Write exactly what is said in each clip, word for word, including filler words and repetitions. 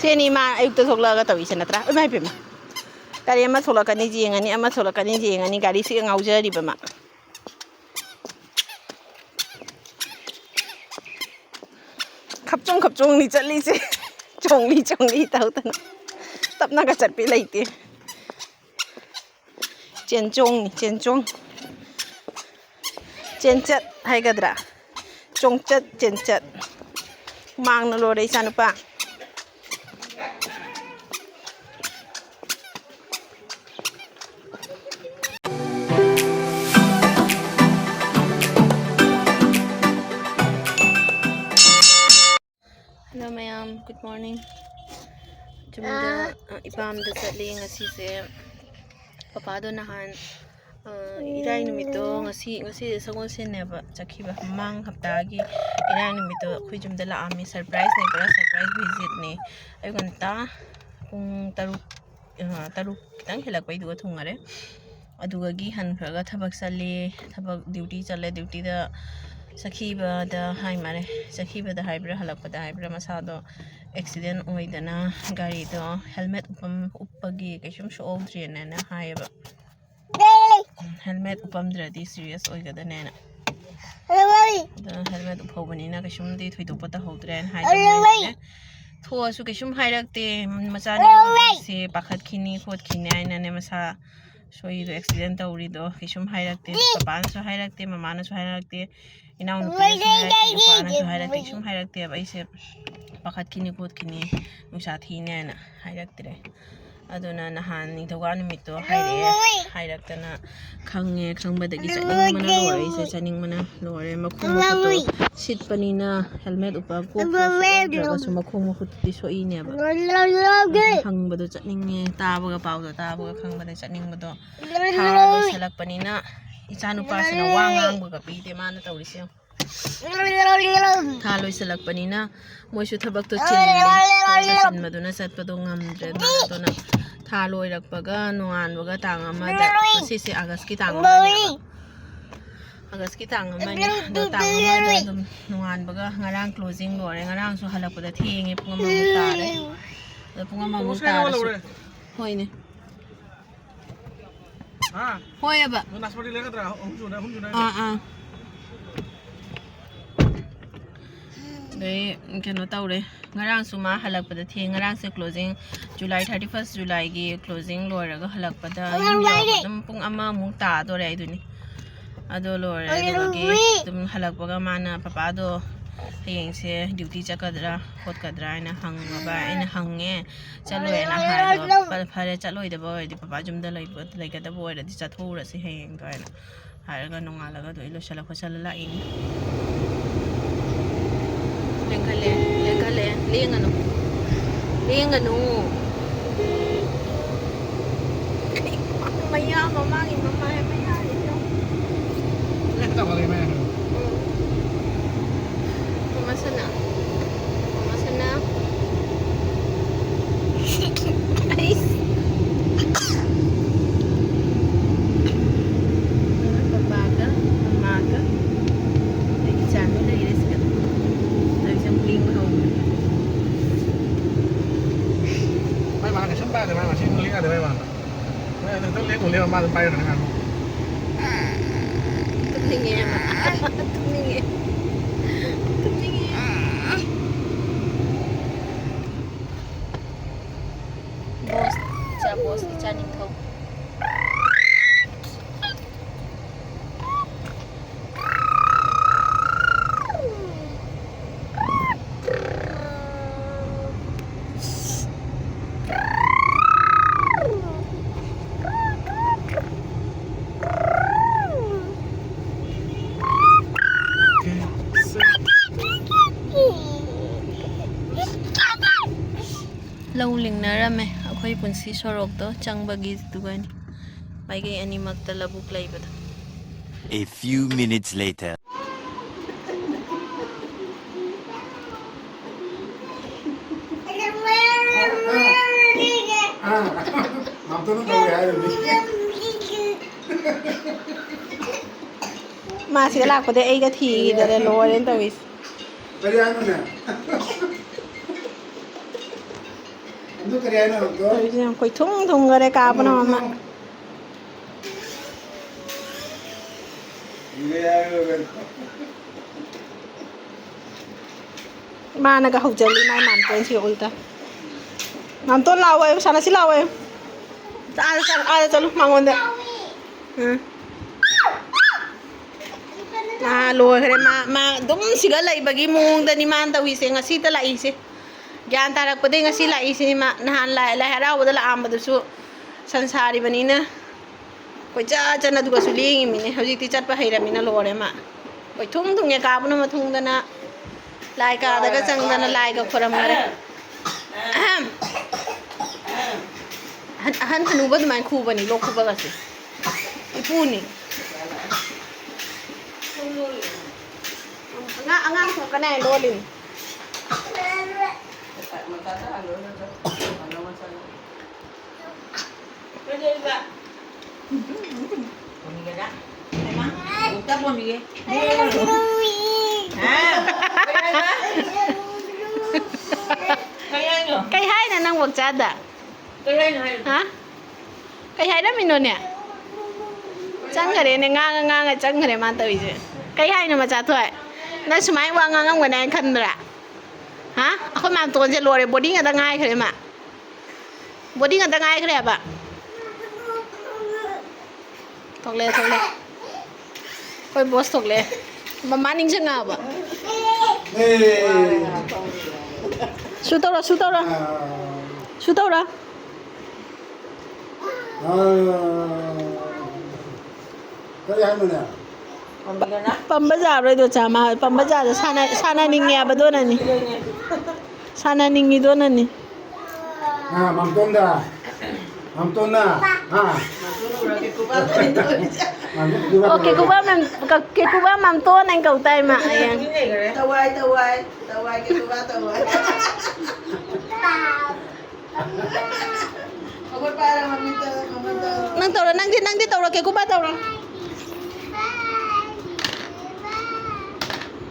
ꯁꯤꯅꯤ ꯃꯥ ꯑꯌꯨꯛꯇ ꯊꯣꯛꯂꯛꯑꯒ ꯇꯧꯔꯤꯁꯦ ꯅꯠꯇ꯭ꯔꯥ? ꯏꯃꯥ ꯏꯄꯦꯝꯃ, ꯒꯥꯔꯤ ꯑꯃ ꯊꯣꯛꯂꯛꯀꯅꯤ ꯌꯦꯡꯉꯅꯤ, ꯑꯃ ꯊꯣꯛꯂꯛꯀꯅꯤ ꯌꯦꯡꯉꯅꯤ, ꯒꯥꯔꯤꯁꯤꯒ ꯉꯥꯎꯖꯔꯤꯕ ꯃꯥ꯫ ꯈꯞꯆꯣꯡ ꯈꯞꯆꯣꯡꯅꯤ ꯆꯠꯂꯤꯁꯦ꯫ ꯆꯣꯡꯂꯤ ꯆꯣꯡꯂꯤ ꯇꯧꯗꯅ꯫ ꯇꯞꯅꯒ ꯆꯠꯄꯤ ꯂꯩꯇꯦ꯫ ꯆꯦꯟꯆꯣꯡꯅꯤ, ꯆꯦꯟꯆꯣꯡ꯫ ꯆꯦꯟꯆꯠ ꯍꯥꯏꯒꯗ꯭ꯔꯥ? ꯆꯣꯡꯆꯠ, ꯆꯦꯟꯆꯠ꯫ ꯍꯨꯃꯥꯡꯅ ꯂꯣꯏꯔꯦ, ꯏꯆꯥꯅꯨꯄꯥ꯫ Hello ꯃꯌꯥꯝ, good morning. ꯌꯨꯝꯗ, ꯑ, ꯏꯄꯥꯝꯗ ꯆꯠꯂꯤ ꯉꯁꯤꯁꯦ꯫ ꯄꯄꯥꯗꯣ ꯅꯍꯥꯟ, ꯑ, ꯏꯔꯥꯏ ꯅꯨꯃꯤꯠꯇꯣ, ꯉꯁꯤ, ꯉꯁꯤꯁꯦ ꯁꯒꯣꯜꯁꯦꯟꯅꯦꯕ, ꯆꯠꯈꯤꯕ ꯃꯃꯥꯡ ꯍꯞꯇꯥꯒꯤ ꯏꯔꯥꯏ ꯅꯨꯃꯤꯠꯇꯣ ꯑꯩꯈꯣꯏ ꯌꯨꯝꯗ ꯂꯥꯛꯑꯝꯃꯤ꯫ Surpriseꯅꯦ, ꯄꯨꯔꯥ surprise visitꯅꯦ꯫ ꯑꯌꯨꯛ ꯉꯟꯇꯥ ꯄꯨꯡ ꯇꯔꯨꯛ, ꯑ, ꯇꯔꯨꯛ ꯈꯤꯇꯪ ꯍꯦꯜꯂꯛꯄꯩꯗꯨꯒ ꯊꯨꯡꯉꯔꯦ꯫ ꯑꯗꯨꯗꯒꯤ ꯍꯟꯈ꯭ꯔꯒ ꯊꯕꯛ ꯆꯠꯂꯤ, ꯊꯕꯛ duty ꯆꯠꯂꯦ꯫ Dutyꯗ ꯆꯠꯈꯤꯕꯗ ꯍꯥꯏ ꯃꯥꯜꯂꯦ, ꯆꯠꯈꯤꯕꯗ ꯍꯥꯏꯕ꯭ꯔꯥ ꯍꯜꯂꯛꯄꯗ ꯍꯥꯏꯕ꯭ꯔꯥ, ꯃꯁꯥꯗꯣ accident ꯑꯣꯏꯗꯅ ꯒꯥꯔꯤꯗꯣ helmet ꯎꯞꯄꯝ-, ꯎꯞꯄꯒꯤ ꯀꯩꯁꯨꯝ ꯁꯣꯛꯍꯧꯗ꯭ꯔꯦꯅ ꯍꯥꯏꯌꯦꯕ꯫ Helmet ꯎꯞꯄꯝꯗ꯭ꯔꯗꯤ serious ꯑꯣꯏꯒꯗꯅꯦꯅ꯫ ꯑꯗꯣ helmet ꯎꯞꯍꯧꯕꯅꯤꯅ ꯀꯩꯁꯨꯝꯗꯤ ꯊꯣꯏꯗꯣꯛꯄ ꯇꯧꯍꯧꯗ꯭ꯔꯦꯅ ꯍꯥꯏꯗꯅ ꯊꯣꯛꯑꯁꯨ ꯀꯩꯁꯨꯝ ꯍꯥꯏꯔꯛꯇꯦ꯫ ꯃꯆꯥꯅꯨꯄꯤꯁꯦ ꯄꯥꯈꯠꯈꯤꯅꯤ ꯈꯣꯠꯈꯤꯅꯤ ꯍꯥꯏꯅꯅꯦ ꯃꯁꯥ ꯁꯣꯏꯔꯤꯗꯣ, accident ꯇꯧꯔꯤꯗꯣ ꯀꯩꯁꯨꯝ ꯍꯥꯏꯔꯛꯇꯦ꯫ ꯄꯄꯥꯅꯁꯨ ꯍꯥꯏꯔꯛꯇꯦ, ꯃꯃꯥꯅꯁꯨ ꯍꯥꯏꯔꯛꯇꯦ, ꯏꯅꯥꯎꯅꯨꯄꯤꯅꯁꯨ ꯍꯥꯏꯔꯛꯇꯦ, ꯏꯄꯥꯅꯁꯨ ꯍꯥꯏꯔꯛꯇꯦ, ꯀꯩꯁꯨꯝ ꯍꯥꯏꯔꯛꯇꯦꯕ꯫ ꯑꯩꯁꯦ ꯄꯥꯈꯠꯈꯤꯅꯤ ꯈꯣꯠꯈꯤꯅꯤ, ꯅꯨꯡꯁꯥ ꯊꯤꯅꯦꯅ ꯍꯥꯏꯔꯛꯇ꯭ꯔꯦ꯫ ꯑꯗꯨꯅ ꯅꯍꯥꯟ ꯅꯤꯡꯊꯧꯀꯥ ꯅꯨꯃꯤꯠꯇꯣ ꯍꯥꯏꯔꯛꯑꯦ, ꯍꯥꯏꯔꯛꯇꯅ ꯈꯪꯉꯦ, ꯈꯪꯕꯗꯒꯤ ꯆꯠꯅꯤꯡꯕꯅ ꯂꯣꯏꯔꯦ, ꯑꯩꯁꯦ ꯆꯠꯅꯤꯡꯕꯅ ꯂꯣꯏꯔꯦ꯫ ꯃꯈꯣꯡ ꯃꯈꯨꯠꯇꯣ ꯁꯤꯠꯄꯅꯤꯅ helmet ꯎꯞꯄ ꯀꯣꯛꯇ ꯁꯣꯛꯍꯧꯗ꯭ꯔꯒꯁꯨ ꯃꯈꯣꯡ ꯃꯈꯨꯠꯇꯤ ꯁꯣꯛꯏꯅꯦꯕ꯫ ꯍꯪꯕꯗꯣ ꯆꯠꯅꯤꯡꯉꯦ, ꯇꯥꯕꯒ, ꯄꯥꯎꯗꯣ ꯇꯥꯕꯒ ꯈꯪꯕꯗ ꯆꯠꯅꯤꯡꯕꯗꯣ꯫ ꯊꯥ ꯂꯣꯏꯁꯜꯂꯛꯄꯅꯤꯅ ꯏꯆꯥ ꯅꯨꯄꯥꯁꯤꯅ ꯋꯥ ꯉꯥꯡꯕꯒ ꯄꯤꯗꯦ ꯃꯥꯅ ꯇꯧꯔꯤꯁꯦ ꯌꯦꯡꯉꯣ꯫ ꯊꯥ ꯂꯣꯏꯁꯤꯜꯂꯛꯄꯅꯤꯅ ꯃꯣꯏꯁꯨ ꯊꯕꯛꯇꯣ ꯆꯤꯜꯂꯤ꯫ ꯊꯕꯛꯇꯣ ꯆꯤꯟꯕꯗꯨꯅ ꯆꯠꯄꯗꯣ ꯉꯝꯗ꯭ꯔꯦ꯫ ꯑꯗꯨꯅ ꯊꯥ ꯂꯣꯏꯔꯛꯄꯒ ꯅꯣꯡꯉꯥꯟꯕꯒ ꯇꯥꯡ ꯑꯃꯗ, ꯉꯁꯤꯁꯦ Augustꯀꯤ ꯇꯥꯡ ꯑꯃꯅꯦꯕ꯫ ꯑꯥꯒꯁꯀꯤ ꯇꯥꯡ ꯑꯃꯅꯤ꯫ ꯑꯗꯣ ꯇꯥꯡ ꯑꯃꯗ ꯑꯗꯨꯝ ꯅꯣꯡꯉꯥꯟꯕꯒ ꯉꯔꯥꯡ closing ꯂꯣꯏꯔꯦ꯫ ꯉꯔꯥꯡꯁꯨ ꯍꯜꯂꯛꯄꯗ ꯊꯦꯡꯉꯦ, ꯄꯨꯡ ꯑꯃꯃꯨꯛ ꯇꯥꯔꯦ꯫ ꯑꯗꯣ ꯄꯨꯡ ꯑꯃꯃꯨꯛ ꯇꯥꯔꯁꯨ꯫ ꯍꯣꯏꯅꯦ꯫ ꯍꯣꯏꯑꯕ꯫ ꯑꯥ ꯑꯥ꯫ ꯑꯗꯩ ꯀꯩꯅꯣ ꯇꯧꯔꯦ, ꯉꯔꯥꯡꯁꯨ ꯃꯥ ꯍꯜꯂꯛꯄꯗ ꯊꯦꯡ꯫ ꯉꯔꯥꯡꯁꯦ closing, July thirty first, Julyꯒꯤ closing ꯂꯣꯏꯔꯒ ꯍꯜꯂꯛꯄꯗ ꯌꯨꯝ ꯌꯧꯔꯛꯄ ꯑꯗꯨꯝ ꯄꯨꯡ ꯑꯃꯃꯨꯛ ꯇꯥꯗꯣꯔꯦ ꯍꯥꯏꯗꯨꯅꯤ꯫ ꯑꯗꯣ ꯂꯣꯏꯔꯦ꯫ ꯑꯗꯨꯗꯒꯤ ꯑꯗꯨꯝ ꯍꯜꯂꯛꯄꯒ ꯃꯥꯅ ꯄꯄꯥꯗꯣ ꯍꯌꯦꯡꯁꯦ duty ꯆꯠꯀꯗ꯭ꯔꯥ ꯈꯣꯠꯀꯗ꯭ꯔꯥ ꯍꯥꯏꯅ ꯍꯪꯉꯕ꯫ ꯑꯩꯅ ꯍꯪꯉꯦ, ꯆꯠꯂꯣꯏꯅ ꯍꯥꯏ꯫ ꯑꯗꯣ "ꯐ-, ꯐꯔꯦ, ꯆꯠꯂꯣꯏꯗꯕ ꯑꯣꯏꯔꯗꯤ, ꯄꯄꯥ ꯌꯨꯝꯗ ꯂꯩꯕ, ꯂꯩꯒꯗꯕ ꯑꯣꯏꯔꯗꯤ ꯆꯠꯊꯣꯛꯎꯔꯁꯤ ꯍꯌꯦꯡꯗꯣ" ꯍꯥꯏꯅ ꯍꯥꯏꯔꯒ ꯅꯣꯡꯉꯥꯜꯂꯒ ꯑꯗꯨ ꯑꯩ ꯂꯣꯏꯁꯤꯜꯂ ꯈꯣꯠꯆꯜꯂ ꯂꯥꯛꯏꯅꯤ꯫ ꯂꯦꯡꯈꯠꯂꯦ, ꯂꯦꯡꯈꯠꯂꯦ꯫ ꯂꯦꯡꯒꯅꯨ, ꯂꯦꯡꯒꯅꯨ꯫ ꯃꯌꯥ, ꯃꯃꯥꯒꯤ ꯃꯃꯥꯏ ꯃꯌꯥꯁꯤꯗ꯫ ꯎꯝ꯫ ꯃꯃꯥ ꯁꯅꯥ꯫ ꯃꯃꯥ ꯁꯅꯥ꯫ ꯑꯩꯁ꯫ ꯄꯄꯥꯒ ꯃꯃꯥꯒ ꯑꯩꯒꯤ ꯏꯆꯥꯅꯨ ꯂꯩꯔꯦ ꯁꯤꯗ꯫ ꯇꯧꯔꯤꯁꯦ ꯑꯃꯨꯛ ꯂꯦꯡꯕ ꯍꯧꯔꯦ꯫ ꯃꯥꯏ ꯃꯥꯅ ꯀꯩꯁꯨꯝ ꯄꯥꯏꯗꯦ, ꯃꯥꯏ ꯃꯁꯤꯡ ꯂꯦꯡ ꯌꯥꯗꯦ, ꯃꯥꯏ ꯃꯥꯅ꯫ ꯃꯥꯏ ꯑꯗꯨ ꯈꯛꯇꯪ ꯂꯦꯡꯉꯨ, ꯂꯦꯡꯉꯨ, ꯃꯥ ꯑꯗꯨꯝ ꯄꯥꯏꯔꯒ ꯂꯩ ꯃꯥꯅ꯫ ꯇꯨꯝꯅꯤꯡꯉꯦ ꯃꯥ꯫ ꯇꯨꯝꯅꯤꯡꯉꯦ꯫ ꯇꯨꯝꯅꯤꯡꯉꯦ꯫ ꯕꯣꯁ, ꯏꯆꯥ ꯕꯣꯁ, ꯏꯆꯥ ꯅꯤꯡꯊꯧ꯫ ꯂꯧ ꯂꯤꯡꯅꯔꯝꯃꯦ꯫ ꯑꯩꯈꯣꯏ ꯄꯨꯟꯁꯤ ꯁꯣꯔꯣꯛꯇꯣ ꯆꯪꯕꯒꯤꯗꯨꯒꯅꯤ꯫ ꯃꯥꯏꯀꯩ ꯑꯅꯤꯃꯛꯇ ꯂꯧꯕꯨꯛ ꯂꯩꯕꯗꯣ꯫ A few minutes later. ꯑꯥ, ꯃꯥꯝꯇꯣꯟꯅ ꯇꯧꯋꯦ ꯍꯥꯏꯔꯤꯅꯤ꯫ ꯃꯥꯁꯤꯒ ꯂꯥꯛꯄꯗꯩ ꯑꯩꯒ ꯊꯤꯈꯤꯗꯅ ꯂꯣꯏꯔꯦꯅ ꯇꯧꯔꯤꯁꯦ꯫ ꯀꯔꯤ ꯍꯥꯏꯅꯣꯅꯦ? ꯑꯗꯨ ꯀꯔꯤ ꯍꯥꯏꯅꯣ ꯍꯪꯗꯣ? ꯇꯧꯔꯤꯁꯦ ꯌꯥꯝ ꯀꯣꯏꯊꯨꯡ ꯊꯨꯡꯈꯔꯦ ꯀꯥꯕꯅ ꯃꯃ꯫ ꯃꯥꯅꯒ ꯍꯧꯖꯜꯂꯤ ꯃꯥꯏ ꯃꯥꯝꯇꯣꯟꯁꯤꯒ ꯎꯜꯇ꯫ ꯃꯥꯝꯇꯣꯟ ꯂꯥꯛꯑꯣ ꯍꯥꯏꯌꯨ, ꯁꯥꯟꯅꯁꯤ ꯂꯥꯛꯑꯣ ꯍꯥꯏꯌꯨ꯫ ꯑꯥꯗ ꯆꯠꯂꯨ, ꯑꯥꯗ ꯆꯠꯂꯨ ꯃꯉꯣꯟꯗ꯫ ꯎꯝ꯫ ꯃꯥ ꯂꯣꯏꯈ꯭ꯔꯦ꯫ ꯃꯥ, ꯃꯥ ꯑꯗꯨꯝ ꯁꯤꯗ ꯂꯩꯕꯒꯤ ꯃꯑꯣꯡꯗꯅꯤ ꯃꯥꯅ ꯇꯧꯔꯤꯁꯦ꯫ ꯉꯁꯤꯇ ꯂꯥꯛꯏꯁꯦ꯫ ꯒ꯭ꯌꯥꯟ ꯇꯥꯔꯛꯄꯗꯩ ꯉꯁꯤ ꯂꯥꯛꯏꯁꯤꯅꯤ ꯃꯥ꯫ ꯅꯍꯥꯟ ꯂꯥꯏ, ꯂꯥꯏ ꯍꯔꯥꯎꯕꯗ ꯂꯥꯛꯑꯝꯕꯗꯨꯁꯨ ꯁꯟ ꯁꯥꯔꯤꯕꯅꯤꯅ ꯀꯣꯏꯆꯠ ꯆꯠꯅ ꯑꯗꯨꯒꯁꯨ ꯂꯦꯡꯉꯤꯃꯤꯅꯦ꯫ ꯍꯧꯖꯤꯛꯇꯤ ꯆꯠꯄ ꯍꯩꯔꯃꯤꯅ ꯂꯣꯏꯔꯦ ꯃꯥ꯫ ꯀꯣꯏꯊꯨꯡ ꯊꯨꯡꯉꯦ ꯀꯥꯕꯅ ꯃꯊꯨꯡꯗꯅ ꯂꯥꯏ ꯀꯥꯗꯒ ꯆꯪꯗꯅ ꯂꯥꯏꯒ ꯈꯣꯏꯔꯝꯈꯔꯦ꯫ ꯑꯍꯝ꯫ ꯑꯍꯟ, ꯑꯍꯟ ꯍꯅꯨꯕ ꯑꯗꯨꯃꯥꯏꯅ ꯈꯨꯕꯅꯤ ꯂꯣꯛ ꯈꯨꯕꯒꯁꯦ꯫ ꯏꯄꯨꯅꯤ꯫ ꯑꯉꯥꯡ, ꯑꯉꯥꯡ ꯊꯣꯛꯀꯅꯤ ꯍꯥꯏ ꯂꯣꯜꯂꯤꯅꯤ꯫ ꯀꯩꯗꯧꯔꯤꯕ? ꯄꯣꯟꯒꯦꯗ? ꯍꯩꯃꯥ, ꯑꯃꯨꯛꯇ ꯄꯣꯟꯒꯦ꯫ ꯍꯥ? ꯀꯩ ꯍꯥꯏꯕ? ꯀꯩ ꯍꯥꯏꯅꯣ? ꯀꯩ ꯍꯥꯏꯅꯣ ꯅꯪ ꯃꯣꯛꯆꯥꯗ? ꯀꯩ ꯍꯥꯏꯅꯣ ꯍꯥꯏꯔꯤꯕ? ꯍꯥ? ꯀꯩ ꯍꯥꯏꯔꯝꯃꯤꯅꯣꯅꯦ? ꯆꯪꯈꯔꯦꯅꯦ, ꯉꯥꯡꯉ ꯉꯥꯡꯉ ꯆꯪꯈꯔꯦ ꯃꯥꯅ ꯇꯧꯔꯤꯁꯦ꯫ ꯀꯩ ꯍꯥꯏꯅꯣ ꯃꯆꯥ ꯊꯣꯏ? ꯅꯪ ꯁꯨꯃꯥꯏꯅ ꯋꯥ ꯉꯥꯡꯉꯝꯒꯅꯤ ꯍꯥꯏꯅ ꯈꯟꯕ꯭ꯔꯥ? ꯍꯥ? ꯑꯩꯈꯣꯏ ꯃꯥꯝꯇꯣꯟꯁꯦ ꯂꯣꯏꯔꯦ, ꯕꯣꯔꯗꯤꯡ ꯑꯗ ꯉꯥꯏꯈ꯭ꯔꯦ ꯃꯥ꯫ ꯕꯣꯗꯤ ꯉꯥꯛꯇ ꯉꯥꯏꯈ꯭ꯔꯦ ꯍꯥꯏꯕ꯫ ꯊꯣꯛꯂꯛꯑꯦ, ꯊꯣꯛꯂꯛꯑꯦ꯫ ꯑꯩꯈꯣꯏ ꯕꯣꯁ ꯊꯣꯛꯂꯛꯑꯦ꯫ ꯃꯃꯥ ꯅꯤꯡꯁꯤꯡꯉꯛꯑꯕ? ꯑꯦ꯫ ꯁꯨ ꯇꯧꯔꯣ, ꯁꯨ ꯇꯧꯔꯣ꯫ ꯑꯥ꯫ ꯁꯨ ꯇꯧꯔꯣ꯫ ꯑꯥ꯫ ꯀꯔꯤ ꯍꯥꯏꯅꯣꯅꯦ? ꯄꯝꯕ ꯌꯥꯔꯣꯏꯗꯣ, ꯆꯥ, ꯃꯥ ꯄꯝꯕ ꯌꯥꯗꯣ ꯁꯥꯟꯅ-, ꯁꯥꯟꯅꯅꯤꯡꯉꯦ ꯍꯥꯏꯕꯗꯣꯅꯅꯤ꯫ ꯁꯥꯟꯅꯅꯤꯡꯉꯤꯗꯣꯅꯅꯤ꯫ ꯑꯥ, ꯃꯥꯝꯇꯣꯟꯗ꯫ ꯃꯥꯝꯇꯣꯟꯅ꯫ ꯑꯥ꯫ ꯃꯥꯝꯇꯣꯟ ꯎꯔꯒꯦ, ꯀꯣꯕꯥ ꯇꯧꯔꯤꯗꯣ꯫ ꯃꯥꯝꯇꯣꯟ ꯎꯔꯒꯦ꯫ ꯑꯣ, ꯀꯦꯀꯨꯕꯥ ꯃꯥꯝ-, ꯀ-, ꯀꯦꯀꯨꯕꯥ ꯃꯥꯝꯇꯣꯟ ꯍꯥꯏꯅ ꯀꯧ ꯇꯥꯏ ꯃꯥ, ꯍꯌꯦꯡ꯫ ꯇꯋꯥꯏ, ꯇꯋꯥꯏ, ꯇꯋꯥꯏ, ꯀꯦꯀꯨꯕꯥ ꯇꯋꯥꯏ꯫ ꯃꯈꯨꯠ ꯄꯥꯏꯔ ꯃꯃꯤꯠꯇ, ꯃꯃꯤꯠꯇ꯫ ꯅꯪ ꯇꯧꯔꯣ, ꯅꯪꯗꯤ, ꯅꯪꯗꯤ ꯇꯧꯔꯣ, ꯀꯦꯀꯨꯕꯥ ꯇꯧꯔꯣ꯫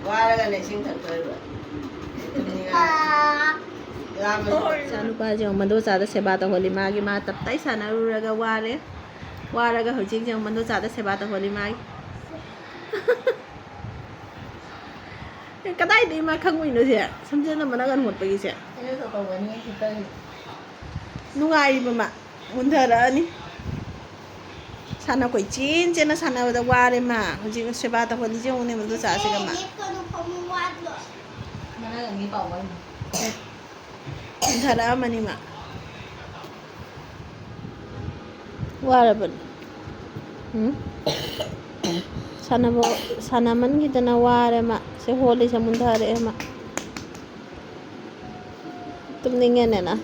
ꯋꯥꯔꯒꯅ ꯏꯁꯤꯡ ꯊꯛꯇꯣꯏꯕ꯫ ꯇꯨꯝꯅꯤꯡꯉꯛꯑꯦ꯫ ꯂꯥꯝꯃꯁꯨ ꯏꯆꯥꯅꯨꯄꯥꯁꯦ ꯌꯦꯡꯉꯨ, ꯃꯟꯗꯣꯆꯥꯗ ꯁꯦꯕꯥ ꯇꯧꯍꯜꯂꯤ꯫ ꯃꯥꯒꯤ ꯃꯥ ꯇꯞꯇꯥꯏ ꯁꯥꯟꯅꯔꯨꯔꯒ ꯋꯥꯔꯦ꯫ ꯋꯥꯔꯒ ꯍꯧꯖꯤꯛ ꯌꯦꯡꯉꯨ, ꯃꯟꯗꯣꯆꯥꯗ ꯁꯦꯕꯥ ꯇꯧꯍꯜꯂꯤ ꯃꯥꯒꯤ꯫ ꯀꯗꯥꯏꯗꯒꯤ ꯃꯥ ꯈꯪꯉꯨꯏꯅꯣ ꯁꯦ? ꯁꯝꯖꯦꯠꯅ ꯃꯅꯥꯒꯟ ꯍꯣꯠꯄꯒꯤꯁꯦ꯫ ꯑꯩꯅ ꯇꯧꯕꯅꯤ ꯍꯤꯞꯄꯒꯤ꯫ ꯅꯨꯡꯉꯥꯏꯔꯤꯕ ꯃꯥ? ꯃꯨꯟꯊꯔꯛꯑꯅꯤ꯫ ꯁꯥꯟꯅ ꯀꯣꯏꯆꯦꯟ ꯆꯦꯟꯅ ꯁꯥꯟꯅꯕꯗ ꯋꯥꯔꯦ ꯃꯥ꯫ ꯍꯧꯖꯤꯛ ꯁꯦꯕꯥ ꯇꯧꯍꯜꯂꯤꯁꯦ ꯌꯦꯡꯉꯨꯅꯦ, ꯃꯗꯨ ꯆꯥꯁꯤꯒ ꯃꯥ꯫ ꯂꯦꯞꯀꯅꯨ, ꯐꯃꯨꯡ ꯋꯥꯗ꯭ꯔꯣ? ꯃꯅꯥꯒꯟꯒꯤ ꯄꯥꯎ ꯋꯥꯔꯤꯅꯤ꯫ ꯃꯨꯟꯊꯔꯛꯑꯃꯅꯤ ꯃꯥ꯫ ꯋꯥꯔꯕꯅꯤ꯫ ꯎꯝ? ꯁꯥꯟꯅꯕ, ꯁꯥꯟꯅꯃꯟꯈꯤꯗꯅ ꯋꯥꯔꯦ ꯃꯥ꯫ ꯁꯦ ꯍꯣꯜꯂꯤꯁꯦ ꯃꯨꯟꯊꯔꯛꯑꯦ ꯃꯥ꯫ ꯇꯨꯝꯅꯤꯡꯉꯦꯅꯦ ꯅꯪ?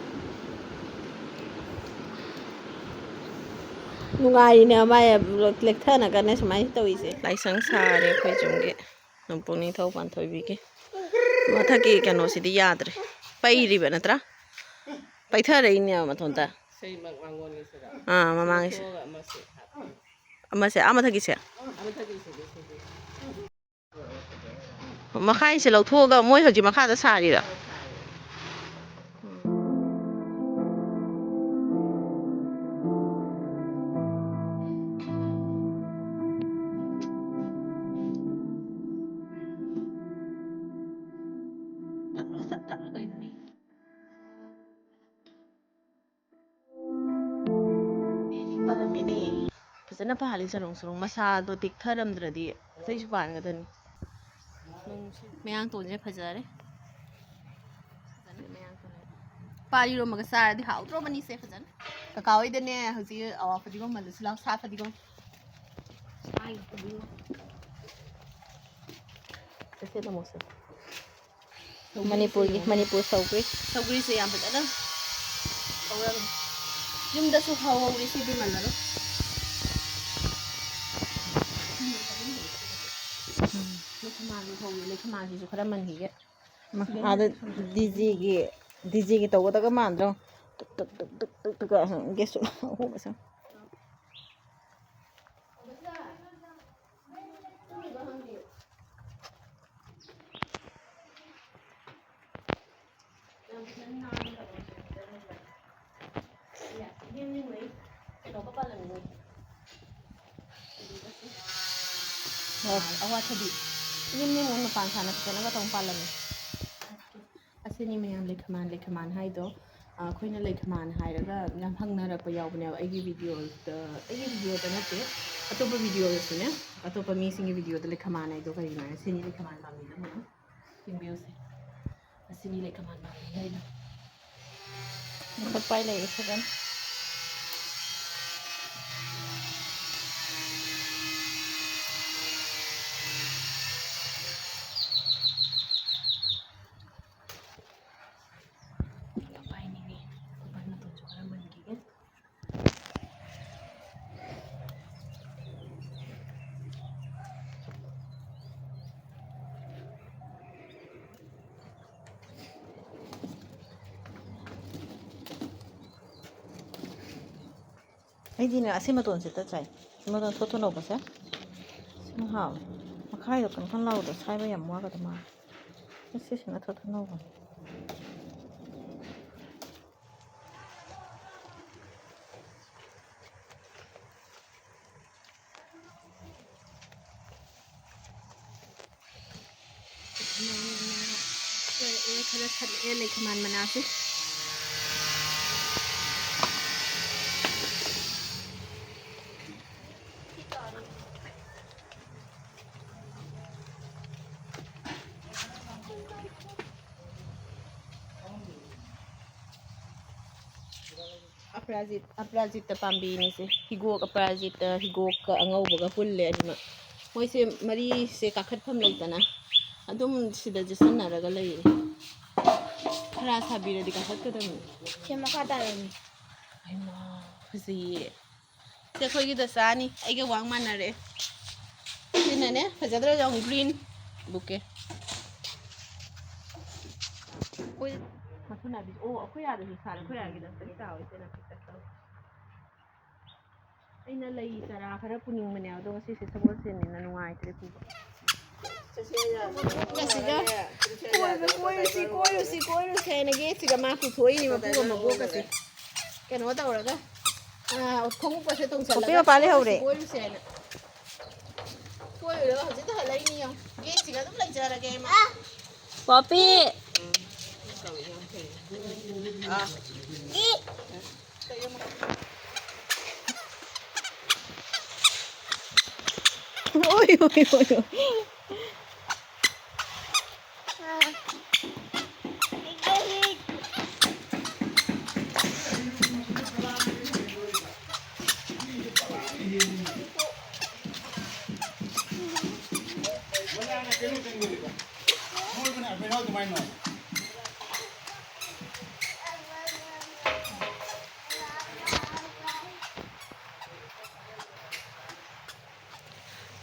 ꯅꯨꯡꯉꯥꯏꯔꯤꯅꯦ ꯃꯥ ꯂꯦꯛꯊꯅꯒꯅꯦ ꯁꯨꯃꯥꯏꯅ ꯇꯧꯔꯤꯁꯦ꯫ ꯂꯥꯏꯁꯪ ꯁꯥꯔꯦ ꯑꯩꯈꯣꯏ ꯌꯨꯝꯒꯤ꯫ ꯅꯣꯡꯄꯣꯛ ꯅꯤꯡꯊꯧ ꯄꯥꯟꯊꯣꯏꯕꯤꯒꯤ꯫ ꯃꯊꯛꯀꯤ ꯀꯩꯅꯣꯁꯤꯗꯤ ꯌꯥꯗ꯭ꯔꯦ꯫ ꯄꯩꯔꯤꯕ ꯅꯠꯇ꯭ꯔꯥ? ꯄꯩꯊꯔꯛꯏꯅꯦꯕ ꯃꯊꯣꯟꯇ꯫ ꯁꯤꯃꯛ ꯃꯥꯡꯒꯣꯟꯒꯤꯁꯤꯗ꯫ ꯑꯥ, ꯃꯃꯥꯡꯒꯤꯁꯦ꯫ ꯂꯧꯊꯣꯛꯑꯒ ꯑꯃꯁꯦ ꯍꯥꯞꯄꯅꯤ꯫ ꯑꯃꯁꯦ, ꯑꯥ ꯃꯊꯛꯀꯤꯁꯦ? ꯑꯥ, ꯃꯊꯛꯀꯤꯁꯤꯗꯤ ꯁꯤꯗꯤ꯫ ꯃꯈꯥꯏꯁꯦ ꯂꯧꯊꯣꯛꯑꯒ ꯃꯣꯏ ꯍꯧꯖꯤꯛ ꯃꯈꯥꯗ ꯁꯥꯔꯤꯔꯥ? ꯄꯥꯜꯂꯝꯃꯤꯅꯦ꯫ ꯐꯖꯅ ꯄꯥꯜꯂꯤ ꯆꯔꯣꯡ ꯆꯔꯣꯡ꯫ ꯃꯁꯥꯗꯣ ꯇꯦꯛꯊꯔꯝꯗ꯭ꯔꯗꯤ ꯑꯇꯩꯁꯨ ꯄꯥꯟꯒꯗꯕꯅꯤ꯫ ꯃꯌꯥꯡ ꯇꯣꯟꯁꯦ ꯐꯖꯔꯦ꯫ ꯐꯖꯅ ꯃꯌꯥꯡ ꯇꯣꯟ꯫ ꯄꯥꯟ ꯏꯔꯣꯝꯕꯒ ꯆꯥꯔꯗꯤ ꯍꯥꯎꯗ꯭ꯔꯣꯕꯅꯤꯁꯦ ꯐꯖꯅ꯫ ꯀꯀꯥ ꯍꯣꯏꯗꯅꯦ ꯍꯧꯖꯤꯛ, ꯑ, ꯐꯗꯤꯒꯣꯝ ꯃꯜꯂꯨ ꯁꯤ ꯂꯥꯎ, ꯁꯥ ꯐꯗꯤꯒꯣꯝ꯫ ꯁꯥꯒꯤ ꯐꯗꯤꯒꯣꯝ꯫ ꯆꯠꯁꯦ ꯇꯥꯃꯣꯁꯦ꯫ ꯃꯅꯤꯄꯨꯔꯒꯤ, ꯃꯅꯤꯄꯨꯔ ꯁꯧꯒ꯭ꯔꯤ꯫ ꯁꯧꯒ꯭ꯔꯤꯁꯦ ꯌꯥꯝ ꯐꯖꯅ ꯍꯧꯔꯝꯃꯦ꯫ ꯌꯨꯝꯗꯁꯨ ꯍꯧꯍꯧꯔꯤ ꯁꯤꯗꯤ ꯃꯜꯂꯔꯣꯏ꯫ ꯎꯝ꯫ ꯂꯩꯈꯃꯥꯟꯁꯨ ꯍꯧꯔꯤ, ꯂꯩꯈꯃꯥꯟꯁꯤꯁꯨ ꯈꯔ ꯃꯟꯈꯤꯒꯦ꯫ ꯃ-, ꯑꯥꯗ ꯗꯤꯖꯦꯒꯤ, ꯗꯤꯖꯦꯒꯤ ꯇꯧꯒꯗꯕ ꯃꯥꯟꯗ꯭ꯔꯣ? ꯇꯨꯛ ꯇꯨꯛ ꯇꯨꯛ ꯇꯨꯛ ꯇꯨꯛ ꯇꯨꯛ ꯇꯨꯛ ꯒꯦꯁ ꯑꯍꯣꯕꯁꯦ꯫ ꯑꯋꯥꯊꯕꯤ ꯅꯤꯝ ꯅꯤꯝ ꯃꯄꯥꯟ ꯁꯥꯅ ꯐꯖꯅꯒ ꯇꯧ ꯄꯥꯜꯂꯝꯃꯤ꯫ ꯑꯁꯤꯅꯤ ꯃꯌꯥꯝ ꯂꯩꯈꯃꯥꯟ, ꯂꯩꯈꯃꯥꯟ ꯍꯥꯏꯗꯣ꯫ ꯑ, ꯑꯩꯈꯣꯏꯅ ꯂꯩꯈꯃꯥꯟ ꯍꯥꯏꯔꯒ ꯌꯥꯝ ꯍꯪꯅꯔꯛꯄ ꯌꯥꯎꯕꯅꯦꯕ ꯑꯩꯒꯤ ꯚꯤꯗꯤꯑꯣꯗ, ꯑꯩꯒꯤ ꯚꯤꯗꯤꯑꯣꯗ ꯅꯠꯇꯦ, ꯑꯇꯣꯞꯄ ꯚꯤꯗꯤꯑꯣꯗꯁꯨꯅꯦ, ꯑꯇꯣꯞꯄ ꯃꯤꯁꯤꯡꯒꯤ ꯚꯤꯗꯤꯑꯣꯗ ꯂꯩꯈꯃꯥꯟ ꯍꯥꯏꯗꯣ ꯀꯔꯤꯅꯣ ꯍꯥꯏꯅ꯫ ꯁꯤꯅꯤ ꯂꯩꯈꯃꯥꯟ ꯄꯥꯝꯕꯤꯗꯣ ꯃꯌꯥꯝ ꯌꯦꯡꯕꯤꯌꯨꯁꯦ꯫ ꯑꯁꯤꯅꯤ ꯂꯩꯈꯃꯥꯟ ꯄꯥꯝꯕꯤ ꯍꯥꯏꯗꯣ꯫ ꯂꯧꯈꯠꯄꯥꯏ ꯂꯩꯔꯦ ꯐꯖꯅ꯫ ꯂꯧꯈꯠꯄꯥꯏꯅꯤꯅꯦ꯫ ꯂꯧꯈꯠꯄꯥꯏ ꯃꯇꯣꯟꯁꯨ ꯈꯔ ꯃꯟꯈꯤꯒꯦ꯫ ꯑꯩꯗꯤꯅꯦ, ꯑꯁꯤ ꯃꯇꯣꯟꯁꯤꯗ ꯆꯥꯏ꯫ ꯁꯤ ꯃꯇꯣꯟ ꯊꯣꯠ ꯊꯣꯠ ꯂꯧꯕꯁꯦ ꯁꯤꯅ ꯍꯥꯎꯋꯦ꯫ ꯃꯈꯥꯏꯗꯣ ꯀꯟ ꯀꯟ ꯂꯥꯎꯕꯗꯣ ꯁꯥꯏꯕ ꯌꯥꯝ ꯋꯥꯒꯗꯧ ꯃꯥꯜꯂꯦ꯫ ꯑꯁꯤꯁꯤꯅ ꯊꯣꯠ ꯊꯣꯠ ꯂꯧꯕꯅꯦ꯫ ꯈꯔ ꯊꯠꯂꯛꯑꯦ ꯂꯩꯈꯃꯥꯟ ꯃꯅꯥꯁꯦ꯫ ꯑꯄꯔꯥꯖꯤꯠ, ꯑꯄꯔꯥꯖꯤꯠꯇ ꯄꯥꯝꯕꯤꯅꯤꯁꯦ꯫ ꯍꯤꯒꯣꯛ, ꯑꯄꯔꯥꯖꯤꯠꯇ ꯍꯤꯒꯣꯛꯀ ꯑꯉꯧꯕꯒ ꯄꯨꯜꯂꯦ ꯑꯅꯤꯃꯛ꯫ ꯃꯣꯏꯁꯦ ꯃꯔꯤꯁꯦ ꯀꯥꯈꯠꯐꯝ ꯂꯩꯇꯅ ꯑꯗꯨꯝ ꯁꯤꯗ ꯆꯨꯁꯟꯅꯔꯒ ꯂꯩꯔꯦ꯫ ꯈꯔ ꯁꯥꯕꯤꯔꯗꯤ ꯀꯥꯈꯠꯀꯗꯕꯅꯤ꯫ ꯁꯤ ꯃꯈꯥ ꯇꯥꯔꯝꯃꯤ꯫ ꯍꯩꯃꯥ, ꯐꯖꯩꯌꯦ꯫ ꯁꯤ ꯑꯩꯈꯣꯏꯒꯤ ꯗꯁꯥꯅꯤ, ꯑꯩꯒ ꯋꯥꯡ ꯃꯥꯟꯅꯔꯦ꯫ ꯁꯤꯅꯅꯦ, ꯐꯖꯗ꯭ꯔꯥ ꯌꯦꯡꯉꯨ, green bouquet꯫ ꯑꯩꯈꯣꯏ ꯃꯊꯨꯟ ꯅꯥꯕꯤꯁꯦ, ꯑꯣ, ꯑꯩꯈꯣꯏ ꯑꯥꯗꯁꯨ ꯁꯥꯔꯦ, ꯑꯩꯈꯣꯏ ꯑꯥꯒꯤꯗ ꯑꯝꯇꯪ ꯆꯥꯎꯋꯦ, ꯁꯤꯅ ꯄꯤꯛꯇꯛ ꯇꯧꯋꯦ꯫ ꯑꯩꯅ ꯂꯩ ꯆꯥꯔꯥ ꯈꯔ ꯄꯨꯅꯤꯡꯕꯅꯦ, ꯑꯗꯣ ꯉꯁꯤꯁꯦ ꯁꯒꯣꯜꯁꯦꯟꯅꯤꯅ ꯅꯨꯡꯉꯥꯏꯇ꯭ꯔꯦ ꯄꯨꯕ꯫ ꯉꯁꯤꯒ ꯀꯣꯏꯔꯨꯁꯤ, ꯀꯣꯏꯔꯨꯁꯤ, ꯀꯣꯏꯔꯨꯁꯤ ꯍꯥꯏꯅ ꯒꯦꯠꯁꯤꯒ ꯃꯥ ꯄꯨꯊꯣꯛꯏꯅꯤ, ꯃꯄꯨꯒ ꯃꯕꯣꯛꯀꯁꯦ꯫ ꯀꯩꯅꯣ ꯇꯧꯔꯒ, ꯑꯥ, ꯈꯣꯡꯎꯞꯀꯁꯦ ꯇꯣꯡꯁꯜꯂꯒ ꯄꯣꯄꯤ ꯃꯄꯥ ꯂꯩꯍꯧꯔꯦ꯫ "ꯀꯣꯏꯔꯨꯁꯦꯅ꯫ ꯀꯣꯏꯔꯨꯔꯒ ꯍꯧꯖꯤꯛꯇ ꯍꯜꯂꯛꯏꯅꯤ ꯌꯦꯡꯉꯨ꯫ ꯒꯦꯠꯁꯤꯒ ꯑꯗꯨꯝ ꯂꯩꯖꯔꯒꯦ ꯃꯥ꯫" ꯄꯣꯄꯤ! ꯑꯣꯏ, ꯑꯣꯏ, ꯑꯣꯏ, ꯑꯣꯏ꯫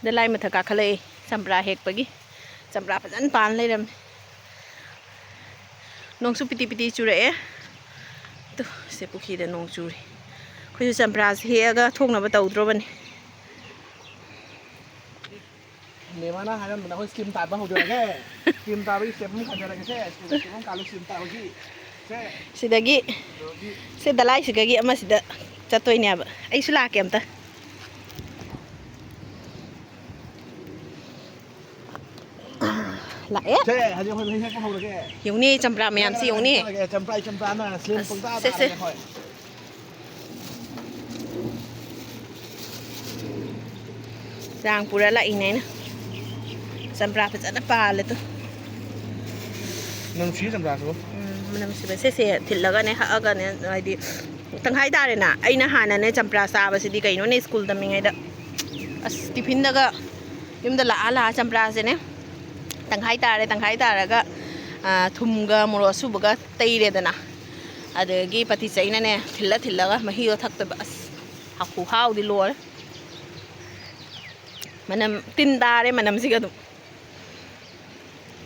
ꯗ ꯂꯥꯏ ꯃꯊꯛ ꯀꯥꯈꯠꯂꯛꯏ ꯆꯝꯄ꯭ꯔꯥ ꯍꯦꯛꯄꯒꯤ꯫ ꯆꯝꯄ꯭ꯔꯥ ꯐꯖꯅ ꯄꯥꯟ ꯂꯩꯔꯝꯃꯦ꯫ ꯅꯣꯡꯁꯨ ꯄꯤꯇꯤ ꯄꯤꯇꯤ ꯆꯨꯔꯛꯑꯦ꯫ ꯇꯨ, ꯁꯦ ꯄꯨꯈ꯭ꯔꯤꯗ ꯅꯣꯡ ꯆꯨꯔꯤ꯫ ꯑꯩꯈꯣꯏꯁꯨ ꯆꯝꯄ꯭ꯔꯥꯁꯦ ꯍꯦꯛꯑꯒ ꯊꯣꯡꯅꯕ ꯇꯧꯗ꯭ꯔꯣꯕꯅꯤ꯫ ꯃꯦꯃꯥꯅ ꯍꯥꯏꯔꯝꯕꯗ ꯑꯩꯈꯣꯏ ꯁ꯭ꯀꯤꯝ ꯇꯥꯕ ꯍꯧꯗꯣꯔꯒꯦ꯫ ꯁ꯭ꯀꯤꯝ ꯇꯥꯕꯒꯤ ꯁ꯭ꯇꯦꯞ ꯑꯃ ꯈꯟꯖꯔꯒꯦꯁꯦ꯫ ꯁ꯭ꯀꯤꯝ, ꯁ꯭ꯀꯤꯝ ꯑꯃ ꯀꯥꯜꯂꯨ, ꯁ꯭ꯀꯤꯝ ꯇꯥꯕꯒꯤ꯫ ꯁꯦ꯫ ꯁꯤꯗꯒꯤ, ꯁꯦ ꯗꯂꯥꯏꯁꯤꯒꯒꯤ ꯑꯃꯁꯤꯗ ꯆꯠꯇꯣꯏꯅꯦꯕ꯫ ꯑꯩꯁꯨ ꯂꯥꯛꯀꯦ ꯑꯝꯇ꯫ ꯂꯥꯛꯑꯦ꯫ ꯁꯦ, ꯍꯧꯖꯤꯛ ꯑꯩꯈꯣꯏ ꯃꯍꯤ ꯊꯛꯄ ꯍꯧꯔꯒꯦ꯫ ꯌꯦꯡꯉꯨꯅꯦ, ꯆꯝꯄ꯭ꯔꯥ ꯃꯌꯥꯝꯁꯤ ꯌꯦꯡꯉꯨꯅꯦ꯫ ꯆꯠꯂꯒꯦ, ꯆꯝꯄ꯭ꯔꯥ, ꯆꯝꯄ꯭ꯔꯥꯅ ꯁ꯭ꯂꯤꯝ ꯑꯁ, ꯄꯪꯇꯥ ꯁꯦ, ꯁꯦ꯫ ꯇꯥꯔꯒꯦ ꯑꯩꯈꯣꯏ꯫ ꯆꯥꯡ ꯄꯨꯔ ꯂꯥꯛꯏꯅꯦ ꯑꯩꯅ꯫ ꯆꯝꯄ꯭ꯔꯥ ꯐꯖꯅ ꯄꯥꯜꯂꯦ ꯇꯨ꯫ ꯅꯨꯡꯁꯤ ꯆꯝꯄ꯭ꯔꯥꯁꯨ꯫ ꯎꯝ, ꯃꯅꯝ ꯅꯨꯡꯁꯤꯕ꯫ ꯁꯦ, ꯁꯦ, ꯊꯤꯜꯂꯒꯅꯦ, ꯍꯛꯑꯒꯅꯦ, ꯍꯥꯏꯗꯤ ꯇꯪꯈꯥꯏ ꯇꯥꯔꯦꯅ꯫ ꯑꯩꯅ ꯍꯥꯟꯅꯅꯦ ꯆꯝꯄ꯭ꯔꯥ ꯆꯥꯕꯁꯤꯗꯤ ꯀꯩꯅꯣꯅꯦ, ꯁ꯭ꯀꯨꯜ ꯇꯝꯃꯤꯉꯩꯗ꯫ ꯑꯁ, ꯇꯤꯐꯤꯟꯗꯒ ꯌꯨꯝꯗ ꯂꯥꯛꯑ ꯂꯥꯛꯑ ꯆꯝꯄ꯭ꯔꯥꯁꯦꯅꯦ ꯇꯪꯈꯥꯏ ꯇꯥꯔꯦ, ꯇꯪꯈꯥꯏ ꯇꯥꯔꯒ, ꯑ, ꯊꯨꯝꯒ ꯃꯣꯔꯣꯛ ꯑꯁꯨꯕꯒ ꯇꯩꯔꯦꯗꯅ꯫ ꯑꯗꯒꯤ ꯄꯇꯤ ꯆꯩꯅꯅꯦ ꯊꯤꯜꯂ ꯊꯤꯜꯂꯒ ꯃꯍꯤꯗꯣ ꯊꯛꯇꯣꯏꯕ꯫ ꯑꯁ, ꯈꯨꯍꯥꯎꯗꯤ ꯂꯣꯏꯔꯦ꯫ ꯃꯅꯝ ꯇꯤꯟ ꯇꯥꯔꯦ ꯃꯅꯝꯁꯤꯒ ꯑꯗꯨꯝ꯫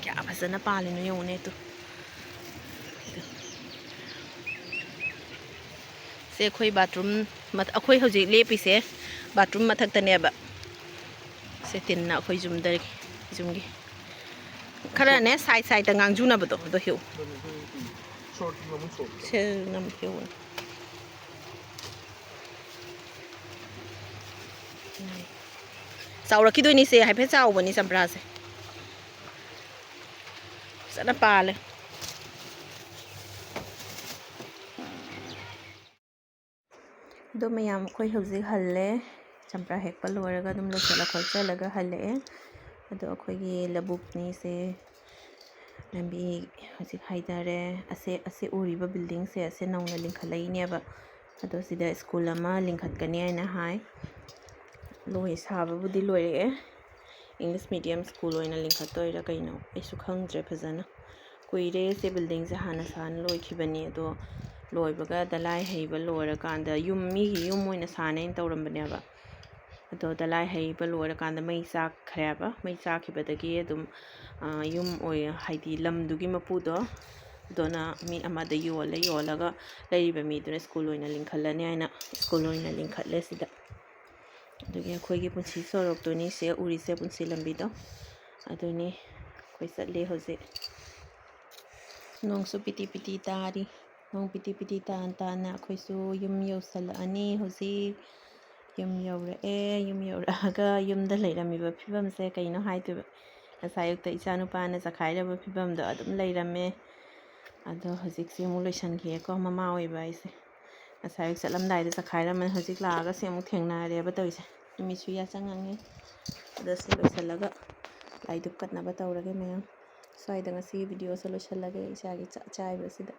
ꯀꯌꯥ ꯐꯖꯅ ꯄꯥꯜꯂꯤꯅꯣ ꯌꯦꯡꯉꯨꯅꯦ ꯇꯨ꯫ ꯁꯦ ꯑꯩꯈꯣꯏ ꯕꯥꯊꯔꯨꯝ ꯃꯊ-, ꯑꯩꯈꯣꯏ ꯍꯧꯖꯤꯛ ꯂꯦꯞꯄꯤꯁꯦ ꯕꯥꯊꯔꯨꯝ ꯃꯊꯛꯇꯅꯦꯕ꯫ ꯁꯦ ꯇꯤꯟꯅ ꯑꯩꯈꯣꯏ ꯌꯨꯝꯗꯒꯤ, ꯌꯨꯝꯒꯤ꯫ ꯈꯔꯅꯦ ꯁꯥꯏꯠ ꯁꯥꯏꯠꯇ ꯉꯥꯡꯖꯨꯅꯕꯗꯣ ꯑꯗꯣ ꯍꯦꯛꯎ꯫ ꯁꯣꯔꯠꯀꯤ ꯃꯃꯨꯠ ꯁꯣꯔꯠ꯫ ꯁꯦ ꯅꯝ ꯍꯦꯛꯎ꯫ ꯆꯥꯎꯔꯛꯈꯤꯗꯣꯏꯅꯤꯁꯦ, ꯍꯥꯏꯐꯦꯠ ꯆꯥꯎꯕꯅꯤ ꯆꯝꯄ꯭ꯔꯥꯁꯦ꯫ ꯐꯖꯅ ꯄꯥꯜꯂꯦ꯫ ꯑꯗꯣ ꯃꯌꯥꯝ, ꯑꯩꯈꯣꯏ ꯍꯧꯖꯤꯛ ꯍꯜꯂꯦ꯫ ꯆꯝꯄ꯭ꯔꯥ ꯍꯦꯛꯄ ꯂꯣꯏꯔꯒ ꯑꯗꯨꯝ ꯂꯣꯏꯁꯤꯜꯂ ꯈꯣꯠꯆꯜꯂꯒ ꯍꯜꯂꯛꯑꯦ꯫ ꯑꯗꯣ ꯑꯩꯈꯣꯏꯒꯤ ꯂꯧꯕꯨꯛꯅꯤꯁꯦ꯫ ꯂꯝꯕꯤ ꯍꯧꯖꯤꯛ ꯍꯥꯏꯊꯔꯦ꯫ ꯑꯁꯦ, ꯑꯁꯦ ꯎꯔꯤꯕ buildingꯁꯦ ꯑꯁꯦ ꯅꯧꯅ ꯂꯤꯡꯈꯠꯂꯛꯏꯅꯦꯕ꯫ ꯑꯗꯣ ꯁꯤꯗ school ꯑꯃ ꯂꯤꯡꯈꯠꯀꯅꯤ ꯍꯥꯏꯅ ꯍꯥꯏ꯫ ꯂꯣꯏ, ꯁꯥꯕꯕꯨꯗꯤ ꯂꯣꯏꯔꯛꯑꯦ꯫ English medium school ꯑꯣꯏꯅ ꯂꯤꯡꯈꯠꯇꯣꯏꯔꯥ ꯀꯩꯅꯣ ꯑꯩꯁꯨ ꯈꯪꯗ꯭ꯔꯦ ꯐꯖꯅ꯫ ꯀꯨꯏꯔꯦ ꯁꯤ buildingꯁꯦ ꯍꯥꯟꯅ ꯁꯥꯅ ꯂꯣꯏꯈꯤꯕꯅꯤ꯫ ꯑꯗꯣ ꯂꯣꯏꯕꯒ ꯗꯂꯥꯏ ꯍꯩꯕ ꯂꯣꯏꯔꯀꯥꯟꯗ ꯌꯨꯝ, ꯃꯤꯒꯤ ꯌꯨꯝ ꯑꯣꯏꯅ ꯁꯥꯅꯦꯅ ꯇꯧꯔꯝꯕꯅꯦꯕ꯫ ꯑꯗꯣ ꯗꯂꯥꯏ ꯍꯩꯕ ꯂꯣꯏꯔꯀꯥꯟꯗ ꯃꯩ ꯆꯥꯛꯈ꯭ꯔꯦꯕ꯫ ꯃꯩ ꯆꯥꯛꯈꯤꯕꯗꯒꯤ ꯑꯗꯨꯝ, ꯑ, ꯌꯨꯝ ꯑꯣꯏ-, ꯍꯥꯏꯗꯤ ꯂꯝꯗꯨꯒꯤ ꯃꯄꯨꯗꯣ, ꯑꯗꯨꯅ ꯃꯤ ꯑꯃꯗ ꯌꯣꯜꯂꯦ꯫ ꯌꯣꯜꯂꯒ ꯂꯩꯔꯤꯕ ꯃꯤꯗꯨꯅ school ꯑꯣꯏꯅ ꯂꯤꯡꯈꯠꯂꯅꯤ ꯍꯥꯏꯅ school ꯑꯣꯏꯅ ꯂꯤꯡꯈꯠꯂꯦ ꯁꯤꯗ꯫ ꯑꯗꯨꯒꯤ ꯑꯩꯈꯣꯏꯒꯤ ꯄꯨꯟꯁꯤ ꯁꯣꯔꯣꯛꯇꯨꯅꯤ ꯁꯦ ꯎꯔꯤꯁꯦ, ꯄꯨꯟꯁꯤ ꯂꯝꯕꯤꯗꯣ꯫ ꯑꯗꯨꯅꯤ ꯑꯩꯈꯣꯏ ꯆꯠꯂꯤ ꯍꯧꯖꯤꯛ꯫ ꯅꯣꯡꯁꯨ ꯄꯤꯇꯤ ꯄꯤꯇꯤ ꯇꯥꯔꯤ꯫ ꯅꯣꯡ ꯄꯤꯇꯤ ꯄꯤꯇꯤ ꯇꯥꯅ ꯇꯥꯅ ꯑꯩꯈꯣꯏꯁꯨ ꯌꯨꯝ ꯌꯧꯁꯜꯂꯛꯑꯅꯤ ꯍꯧꯖꯤꯛ꯫ ꯌꯨꯝ ꯌꯧꯔꯛꯑꯦ꯫ ꯌꯨꯝ ꯌꯧꯔꯛꯑꯒ ꯌꯨꯝꯗ ꯂꯩꯔꯝꯃꯤꯕ ꯐꯤꯕꯝꯁꯦ ꯀꯩꯅꯣ ꯍꯥꯏꯗꯣꯏꯕ꯫ ꯉꯁꯥꯏ ꯑꯌꯨꯛꯇ ꯏꯆꯥꯅꯨꯄꯥꯅ ꯆꯈꯥꯏꯔꯝꯕ ꯐꯤꯕꯝꯗꯣ ꯑꯗꯨꯝ ꯂꯩꯔꯝꯃꯦ꯫ ꯑꯗꯣ ꯍꯧꯖꯤꯛꯁꯦ ꯑꯃꯨꯛ ꯂꯣꯏꯁꯟꯈꯤꯒꯦꯀꯣ, ꯃꯃꯥ ꯑꯣꯏꯕ ꯍꯥꯏꯁꯦ꯫ ꯉꯁꯥꯏ ꯑꯌꯨꯛ ꯆꯠꯂꯝꯗꯥꯏꯗ ꯆꯈꯥꯏꯔꯝꯃꯦ, ꯍꯧꯖꯤꯛ ꯂꯥꯛꯑꯒ ꯁꯤ ꯑꯃꯨꯛ ꯊꯦꯡꯅꯔꯦꯕ ꯇꯧꯔꯤꯁꯦ꯫ ꯅꯨꯃꯤꯠꯁꯨ ꯌꯥꯆꯪꯉꯛꯑꯦ꯫ ꯑꯗꯣ ꯁꯤ ꯂꯣꯏꯁꯜꯂꯒ ꯂꯥꯏ ꯙꯨꯞ ꯀꯠꯅꯕ ꯇꯧꯔꯒꯦ ꯃꯌꯥꯝ꯫ ꯁ꯭ꯋꯥꯏꯗ ꯉꯁꯤꯒꯤ videoꯁꯦ ꯂꯣꯏꯁꯜꯂꯒꯦ, ꯏꯆꯥꯒꯤ ꯆꯥꯛ ꯆꯥꯏꯕꯁꯤꯗ꯫